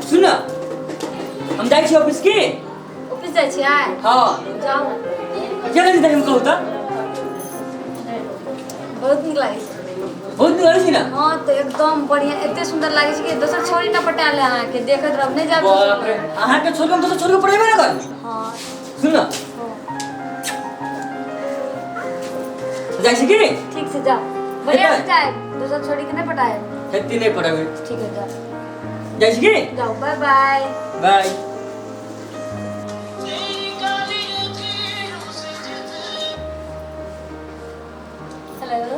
सुन न, हम जाइ छी ऑफिस की। ऑफिस जाइ छियै? हाँ। जाउ। केना जेतै हम कहू तऽ? बहुत नीक लागै छै। बहुत नीक लागै छै ने? हँ तऽ एकदम बढ़िया, एते सुंदर लागै छै कि दोसर छोरी न पटा ले, अहाँके देखैत रहब नहि जायब। बाप रे, अहाँके छोड़ के हम दोसर छोरी के पढ़ेबे ना करी। हँ। सुन न। हँ। जाइ छी की? ठीक छै, जाउ, बढ़िया से जायब, दोसर छोरी के नहि पटायब। हेती नहि पढ़ेबै। ठीक है, जाउ। जाइ छी की? जाउ, बाय बाय। बाय। हेलो,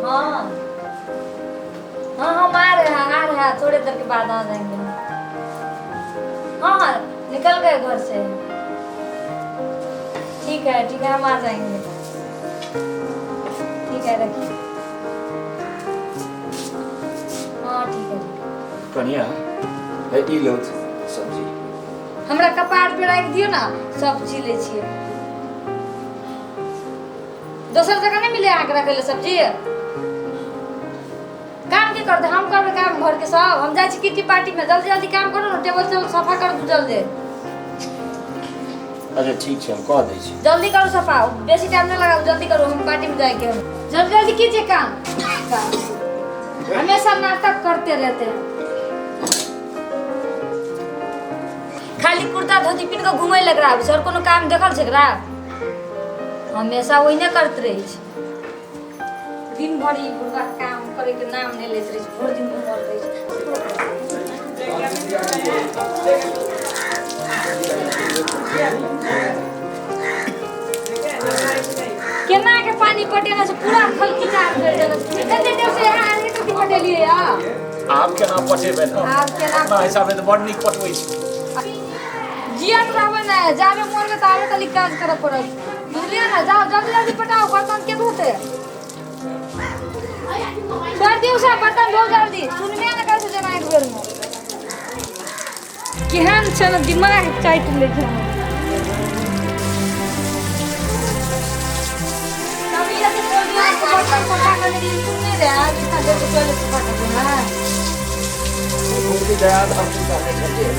हाँ हाँ, हम आ रहे हैं, आ रहे हैं, थोड़े देर के बाद आ जाएंगे। हाँ हाँ, निकल गए घर से। ठीक है, ठीक है, हम आ जाएंगे। ठीक है, रखिए। हाँ, ठीक है, ठीक है। कनिया, हे ई लो सब्जी। हमरा कपार पे राखि दियौ ने, सब्जी लै छियै। दोसर जगह नहि मिले अहाँके रखै लए सब्जी? काम की करतै? हम करबै काम घरके सब। हम जाइ छी किट्टी पार्टीमे, जल्दी जल्दी काम करू ने, टेबल तेबल सफा कर दू जल्दी। अच्छा, ठीक छै, हम कऽ दै छी। जल्दी करू सफा, बेसी टाइम नहि लगाउ, जल्दी करू, हम पार्टीमे जाइके है। जल्दी जल्दी कीजिए काम। काम हमेशा नाटक करते रहते हैं, खाली कुर्ता धोती पिन्ह कऽ घूमै लग रहा है। और कोनो काम देखल छै एकरा? हमेशा ओहिने करैत रहै छै। दिन भरि ई बुढ़वा काम करे के नाम नहि लैत रहै छै, भरि दिन घूमल रहै छै। केना के पानी पटेना छै, पूरा खलखिचार कर देने छै। कते देर से यहाँ आदमी कथी पटेलियै या? आब केना पटेबै ने? आब केना? अपना हिसाबे तऽ बड़ नीक पटबै छी। जियत रहबै ने, जाबे मरबै ताबे खाली काज करऽ पड़त, बुझलियै ने? जाओ, जल्दी जल्दी पटाओ। बर्तन के धोते? छोड़ दियौ सब, बर्तन धो जल्दी। सुनबे ने करै छै जेना एक बेर में केहन छै ने, दिमाग चाटि लै छै हमर। तभी जैसे बोल दिया आपको बर्तन सफा करने के लिए, सुन नहीं रहे। आज इतना देर से टॉयलेट सफा कर देना है। दया धर्म कहने छलियै।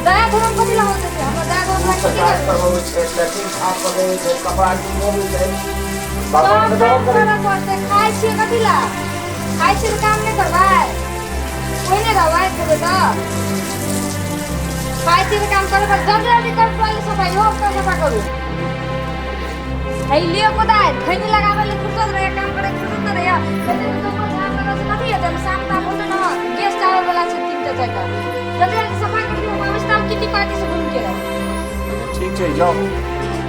दया धर्म कथी ला होते छै? हमरा दया धर्म से कथी काज करबै? करबबै छै, लैट्रिन साफ करबबै छै, कपड़ा धोबै छै। सब भगवान काम करऽ पड़तै। खाइ छियै कथी ला? खाइ छियै तऽ काम नहि करबै? कोइ नहि रहबै, खेबै तऽ खाइ छियै तऽ काम करे पड़तै। जल्दी जल्दी कर टॉयलेट सफाइ हो, कर, सफा करू। है लियो कोदारि, खैनी लगाबै लए फुर्सत रहैया, काम करे फुर्सत नहि रहैया। खैनी में जंगल झाड़ लगल छै, कथी हेतै? शाम ताम होतै ने, गेस्ट आबै वाला छै 3टा 4टा। जल्दी जल्दी सफा कर दियौ, हम आबै छी तऽ किट्टी पार्टी से घूम के रहब। ठीक छै, जाउ।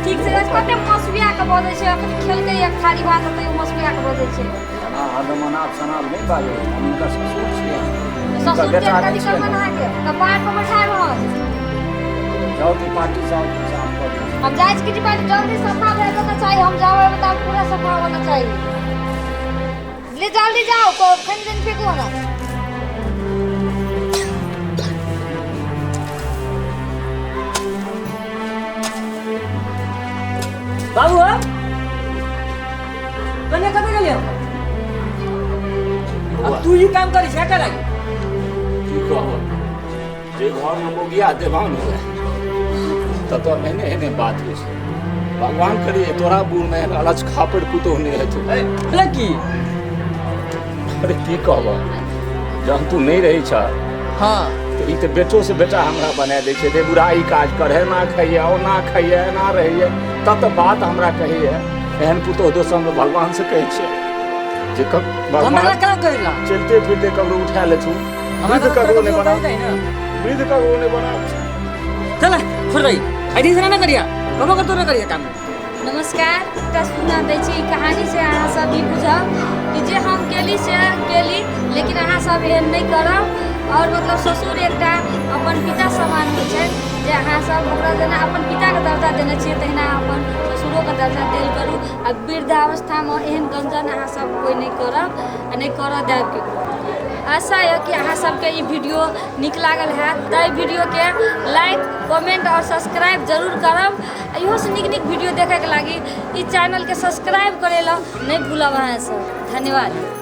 ठीक छै। कते मसुआ के बजै छै, अखन खेलकै एक थारी भात तैयो मसुआ के बजै छै। एना हरदम अनाप शनाप नहि बाजू, हम हुनकर ससुर छियै। हुनकर ससुर के बेटा नहि कथी छियै। करबनि अहाँके? कपार पर बैठायब हम। जाउ तऽ पार्टी से आउ, साफ कऽ दियौ। हम जाइ छी किट्टी पार्टी, जल्दी सफा भए जाना चाहिए। हम जाओ तब पूरा सफा होना चाहिए। ले जल्दी जाओ, को खन दिन फेंको ना। बाबू हो, कन्या कतऽ गेलियै? अब तू ही काम करी छै का लागी? की कहब, जे घरमे मौगिया देवान हुए ततऽ एहने एहने बात होइ छै। भगवान करिए तोरा बूढ़मे एहन अलच खापड़ पुतोह नहि हेतौ। बोले की? अरे की कहब, जहन तू नहि रहै छह तऽ ई तऽ बेटो से बेटा हमरा बना दै छै। रे बुढ़ा, ई काज कर, एना खैया, ओना खैया, एना रहैया, तब तऽ बात हमरा कहैया। एहन पुतोह दोसर हम भगवान से कहै छियै जे हमरा भगवान काम करेला चलते फिरते ककरो उठा लेथु। हमरा वृद्ध ककरो नहि बना, ना। वृद्ध ककरो नहि बना। चल, छोड़ दई, ऐठी से ना करिया, कबो कर तो ना करिया काम। नमस्कार, एकटा सूचना दै छी। ई कहानीसँ अहाँ सब ई बुझब कि जे हम केली से केली, लेकिन अहाँ सब एहन नहि करब। आओर मतलब ससुर एकटा अपन पिता समान होइ छै, जे अहाँ सब ओकरा जेना अपन पिताके दर्जा देने छियै, तहिना अपन ससुरोके दर्जा देल करू। आ वृद्धावस्थामे एहन गंजन अहाँ सब कोइ नहि करब आ नहि करऽ देब केकरो। आशा यऽ कि अहाँ सबके ई वीडियो नीक लागल हैत, तऽ एहि वीडियोके लाइक, कमेंट आओर सब्सक्राइब जरूर करब। आ इहोसँ नीक नीक वीडियो देखैके लागि ई चैनलके सब्सक्राइब करै लए नहि भूलब अहाँ सब। धन्यवाद।